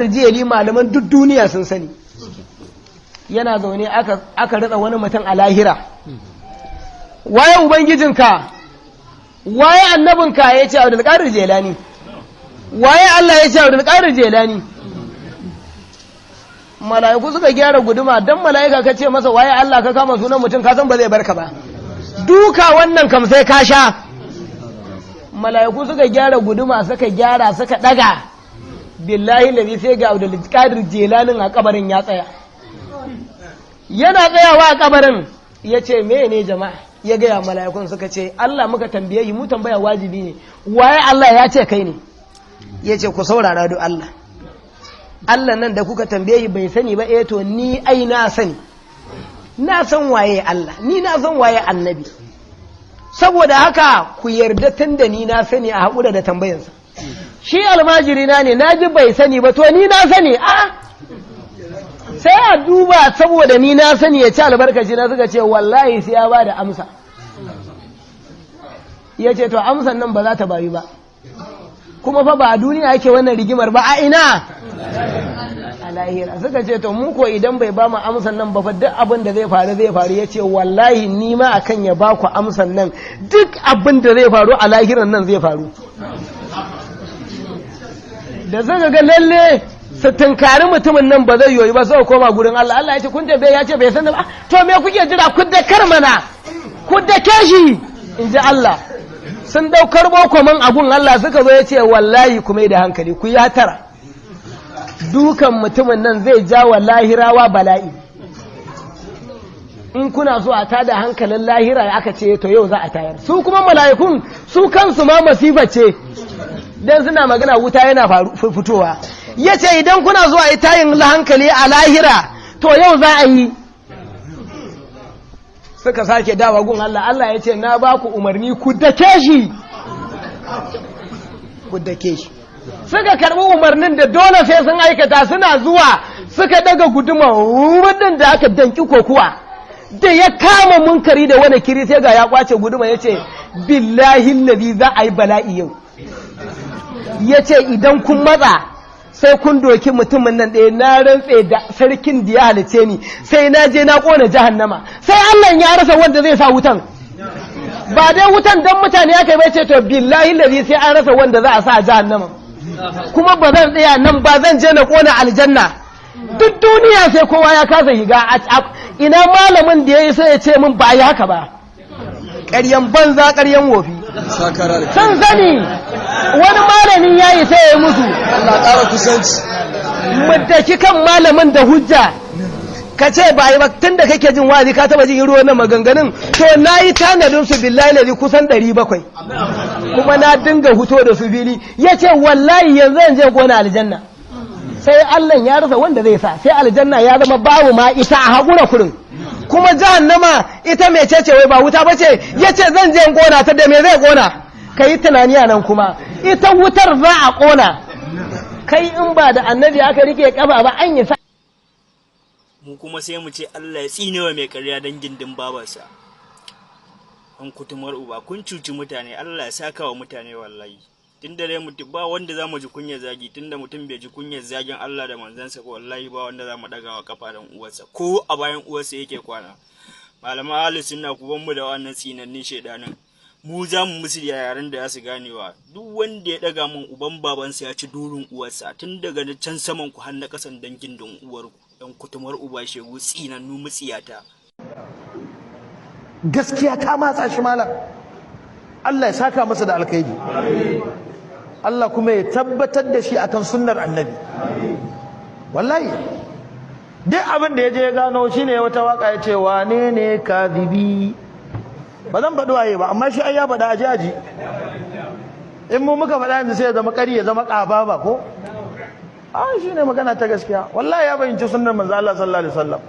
Jeli malaman duk duniya sun sani. Yana zaune aka ritsa wani mutum a lahira. Waye ubangijinka? Waye annabinka? Ya ce Abdulkadir Jelani. Waye Allah? Ya ce Abdulkadir Jelani. Mala'iku suka gyara guduma don mala'ika ka ce masa waye Allah ka kama sunan mutum, ka san ba zai barka ba. Duka wannan kam sai ka sha. Mala'iku suka gyara guduma, suka gyara, suka daga. Billahi lazi, sai ga Abdulkadir Jelanin a kabarin ya tsaya. Yana tsayawa a kabarin ya ce, "Mene jama'a?" Ya gaya mala'ikun, suka ce, "Allah muka tambaye yi, mu tambaya wajibi ne. Waye Allah? Ya ce kai ne." Ya ce, "Ku saurara do Allah. Allah nan da kuka tambaye bai sani ba? Eh, to ni ai na sani. Na san waye Allah, ni na san waye annabi. Saboda haka ku yarda, tun da ni na sani, a haƙura da tambayansa. Shi almajiri na ne, na ji bai sani ba, to ni na sani. A sai a duba, saboda ni na sani, ya ci albarkaci na." Suka ce wallahi sai ya ba da amsa. Ya ce, "To amsan nan ba za ta bayu ba." Kuma fa ba a duniya yake wannan rigimar ba, a ina? A lahira. Suka ce, "To mu ko idan bai ba mu amsan nan ba fa, duk abin da zai faru zai faru." Ya ce, "Wallahi ni ma akan ya ba ku amsan nan, duk abin da zai faru a lahiran nan zai faru." Da suka ga lalle su tunkari mutumin nan ba zai yoyi ba, sai koma gurin Allah. Allah ya ce, "Kun tambaye, ya ce bai san ba. To me kuke jira? Ku da kar mana, ku da shi," in ji Allah. Sun daukar bokoman abun Allah suka zo. Ya ce, "Wallahi ku mai da hankali, ku ya tara dukan mutumin nan, zai ja wa lahirawa bala'i. In kuna so a tada hankalin lahira, aka ce to yau za a tayar." Su kuma mala'ikun su kansu ma masifa ce, dan suna magana wuta yana fitowa. Ya ce, "Idan kuna so a yi tayin hankali a lahira, to yau za a yi." Suka sake dawa gun Allah. Allah ya ce, "Na ba ku umarni, ku dake shi, ku dake shi." Suka karbi umarnin da dole sai sun aikata. Suna zuwa suka daga guduma wurin da aka danki kokuwa, da ya kama munkari da wani kiri, sai ga ya kwace guduma. Ya ce, "Billahi lazi, za a yi bala'i yau." Ya ce, "Idan kun matsa sai kun doki mutumin nan ɗaya, na rantse da sarkin da ya halice ni, sai na je na ƙona jahannama, sai Allah ya rasa wanda zai sa wutan. Ba dai wutan dan mutane aka yi bai ce, to billahi lazi, sai an rasa wanda za a sa jahannama. Kuma ba zan tsaya nan ba, zan je na ƙona aljanna. Duk duniya sai kowa ya kasa higa. Ina malamin da ya yi sai ya ce min ba yi haka ba? Ƙaryan banza, ƙaryan wofi." Sun sani wani malamin ya yi sai ya yi musu. Allah ƙara kusanci. Muddaki kan malamin da hujja, ka ce ba yi ba. Tun da kake jin wazi, ka taba jin irin wannan maganganun? To na yi tanadin su, billahi lazi, kusan 700, kuma na dinga huto da su fili. Ya ce, "Wallahi yanzu zan je gona aljanna, sai Allah ya rasa wanda zai sa, sai aljanna ya zama babu ma ita, a haƙura kurin. Kuma jahannama ita mecece wai, ba wuta ba ce? Ya ce zan je kona ta. Da me zai kona? Ka yi tunani a nan. Kuma ita wutar za a kona. Kai in ba da annabi aka rike kafa ba, an yi sa." Mu kuma sai mu ce Allah ya tsinewa mai ƙarya don gindin babarsa. An kutumar uba, kun cuci mutane, Allah ya saka wa mutane. Wallahi tun da dai mutum ba wanda za mu ji kunyar zagi, tunda mutum bai ji kunyar zagin Allah da manzansa ko, wallahi ba wanda za mu ɗaga wa kafa don uwarsa, ko a bayan uwarsa yake kwana. Malaman ahli sunna, ku ban mu da wannan tsinannin shaidanin. Mu za mu musu da yaren da za su ganewa. Duk wanda ya ɗaga min, uban babansa ya ci durin uwarsa, tun daga can saman ku har na ƙasan, dangin don uwarku, dan kutumar uba, shegu, tsinannu, mutsiyata. Gaskiya ta matsa shi. Malam, Allah ya saka masa da alkhairi, Allah kuma ya tabbatar da shi akan sunnar annabi. Wallahi duk abin da ya je ya gano shine wata waka ya ce, "Wane ne kadhibi?" Ba zan faɗi waye ba, amma shi ai ya faɗa, aji aji. In mu muka faɗa yanzu sai ya zama ƙari, ya zama ƙaba ba ko a. Shine magana ta gaskiya. Wallahi ya bayyance sunnar manzo Allah sallallahu alaihi wasallam.